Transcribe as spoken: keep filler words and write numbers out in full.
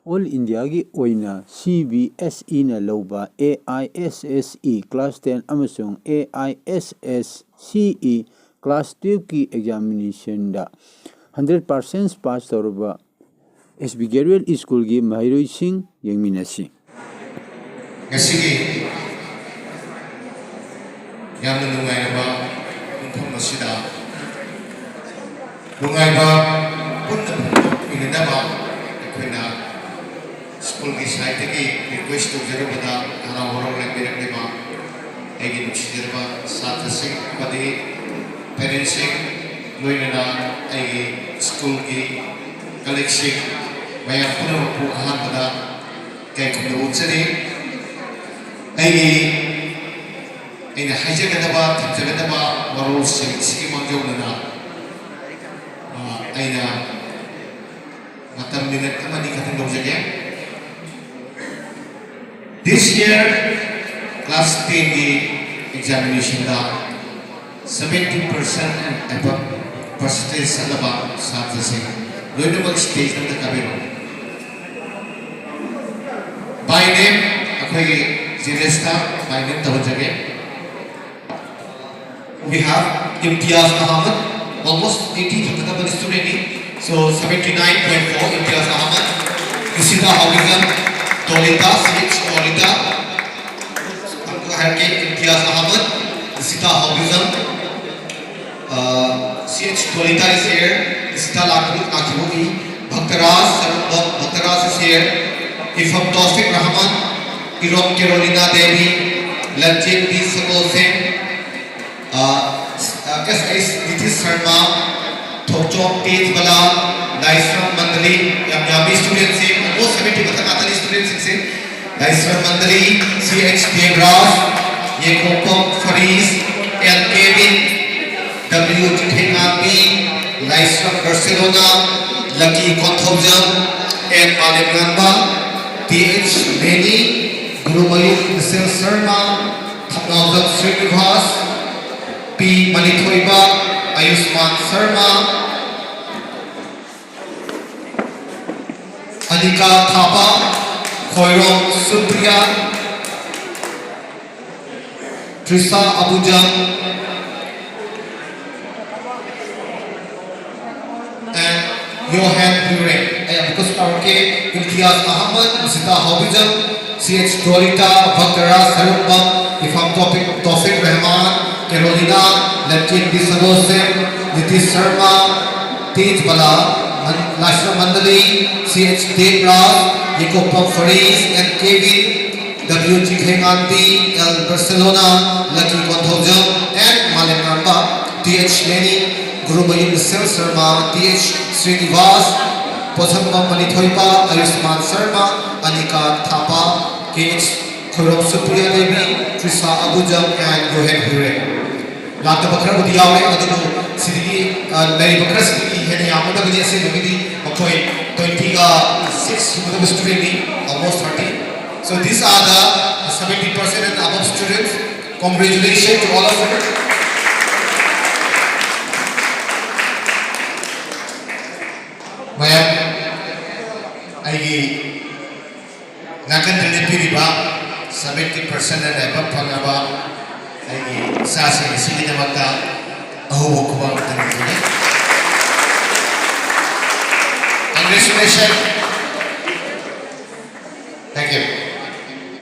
All ꯏꯟꯗꯤꯌꯥꯒꯤ ꯑꯣꯏꯅ C B S ꯏꯅ ꯂꯧꯕ A I S S E class ten ꯑꯃꯁꯨꯡ A I S S C E class ꯇꯨꯌꯦꯜꯐꯀꯤ ꯑꯦꯛꯖꯥꯃꯤꯅꯦꯁꯟꯗ ꯍꯟꯗ꯭ꯔꯦꯠ ꯄꯥꯔꯁꯦꯟ ꯄꯥꯁ ꯇꯧꯔꯕ ꯑꯦꯁ ꯕꯤ ꯒꯦꯔꯨꯋꯦꯜ ꯁ꯭ꯀꯨꯜꯒꯤ ꯃꯍꯩꯔꯣꯏꯁꯤꯡ ꯌꯦꯡꯃꯤꯟꯅꯁꯤ꯫ ꯉꯁꯤꯒꯤ ꯌꯥꯝꯅ ꯅꯨꯡꯉꯥꯏꯔꯕ ꯄꯨꯡꯐꯝ ꯑꯁꯤꯗ ꯅꯨꯡꯉꯥꯏꯕ ꯄꯨꯟꯅ ꯐꯣꯡꯗꯣꯛꯃꯤꯟꯅꯅꯕ ꯑꯩꯈꯣꯏꯅ ꯁ꯭ꯀꯨꯜꯒꯤ ꯁꯥꯏꯠꯇꯒꯤ ꯔꯤꯀ꯭ꯋꯦꯁ ꯇꯧꯖꯔꯨꯕꯗ ꯍꯔꯥꯎ ꯍꯔꯥꯎ ꯂꯥꯛꯄꯤꯔꯛꯂꯤꯕ ꯑꯩꯒꯤ ꯅꯨꯡꯁꯤꯖꯔꯕ ꯁꯥꯇ꯭ꯔꯁꯤꯡ ꯑꯃꯗꯤ ꯄꯦꯔꯦꯟꯁꯁꯤꯡ, ꯂꯣꯏꯅꯅ ꯑꯩꯒꯤ ꯁ꯭ꯀꯨꯜꯒꯤ ꯀꯂꯤꯛꯁꯤꯡ, ꯃꯌꯥꯝ ꯄꯨꯝꯅꯃꯛꯄꯨ ꯑꯍꯥꯟꯕꯗ ꯏꯀꯥꯏ ꯈꯨꯝꯅꯕ ꯎꯠꯆꯔꯤ꯫ ꯑꯩꯒꯤ, ꯑꯩꯅ ꯍꯥꯏꯖꯒꯗꯕ, ꯊꯝꯖꯒꯗꯕ ꯋꯥꯔꯣꯜꯁꯤꯡ ꯑꯁꯤꯒꯤ ꯃꯥꯡꯖꯧꯅꯅ, ꯑ, ꯑꯩꯅ ꯃꯇꯝ ꯃꯤꯅꯠ ꯑꯃꯅꯤ ꯈꯛꯇꯪ ꯂꯧꯖꯒꯦ꯫ This year class ten ꯒꯤ examination the seventy percent and above percentage ꯆꯠꯂꯕ ꯁꯥꯇ꯭ꯔꯁꯤꯡ ꯂꯣꯏꯅꯃꯛ stage ꯑꯃꯗ ꯀꯥꯕꯤꯔꯛꯎ꯫ By name ꯑꯩꯈꯣꯏꯒꯤ ꯖꯦꯅꯦꯁꯇ by name ꯇꯧꯍꯟꯖꯒꯦ꯫ We have Imtiaz Ahmed, almost eighty ꯐꯪꯒꯗꯕ student ꯅꯤ꯫ So seventy nine point four Imtiaz Ahmed, Nisita Haubizam, Tolita, C H Tolita, ꯑꯃꯨꯛꯀ ꯍꯥꯏꯔꯛꯀꯦ, Imtiaz Ahmed, Nisita Haubizam, ꯑ, C H Tolita is here, Nisita ꯂꯥꯛꯈꯤꯕ, ꯂꯥꯛꯈꯤꯕ ꯎꯏ, Bhaktaraj, Sarunbam, Bhaktaraj is here, Ifam Tofik Rahman, Irom Carolina Devi, Lanjit B Sagol Singh, ꯑ, ꯑ, S H Nitish Sharma, Thokchom Tej Bala, Laisram Mandali, ꯌꯥꯝ ꯌꯥꯝꯃꯤ student ꯁꯦ, almost seventy ꯃꯊꯛ ꯉꯥꯛꯇꯅꯤ student ꯁꯤꯡꯁꯦ꯫ Laisram Mandali, C H Devraj, Yekhopam Faris, L Kevin, W Thengami, Laisram Barcelona, Lucky Konthoujam, N Malim Ngamba, T H Meni, Gurumayuk Michelle Sharma, Thamnaojam Srinivas, P Manithoiba, Ayushman Sharma, Anika Thapa, Khoirom Supriya, Trisa Abujang, and Johan Hure. I am request our K, Imtiaz Ahmad, Zita Haubijang, C H Dorita, Bhaktara Sarumbang, Ifam Tofik, Tofik Rahman, Carolina, Lepkin Bisagosem, Nitish Sharma, Tej Bala, Man-, Lashna Mandali, C H Devraj, Jacob Faris, and Kevin, W G Khengandi, L Barcelona, Lucky Konthaujam, and Malem Ramba, T H Leni, Gurumayum Sel Sharma, T H Srinivas, Pothamba Manithoipa, Ayushman Sharma, Anika Thapa, K H Khoirom Supriya Devi, Trisa Abujang, and Yohen Hure. ꯂꯥꯛꯇꯕ ꯈꯔꯕꯨꯗꯤ ꯌꯥꯎꯔꯦ, ꯑꯗꯨꯕꯨ ꯁꯤꯗꯒꯤ, ꯑ, ꯂꯩꯔꯤꯕ ꯈꯔꯁꯤꯗꯒꯤ ꯍꯦꯟꯅ ꯌꯥꯝꯒꯗꯕꯅꯤ꯫ ꯑꯁꯦꯡꯕꯒꯤꯗꯤ ꯃꯈꯣꯏ twenty-ꯒ six ꯁꯨꯒꯗꯕ studentꯅꯤ, almost thirty. So these are the seventy percent and above students. Congratulations to all of you. ꯃꯌꯥꯝ, ꯑꯩꯒꯤ ꯅꯥꯀꯟꯗ ꯂꯦꯞꯄꯤꯔꯤꯕ seventy percent and above ꯐꯪꯂꯕ ꯑꯩꯒꯤ ꯏꯆꯥꯁꯤꯡ ꯑꯁꯤꯒꯤꯗꯃꯛꯇ ꯑꯍꯧꯕ ꯈꯨꯕꯥꯛ ꯑꯃꯇꯪ ꯄꯤꯖꯒꯦ꯫ Congratulations. Thank you.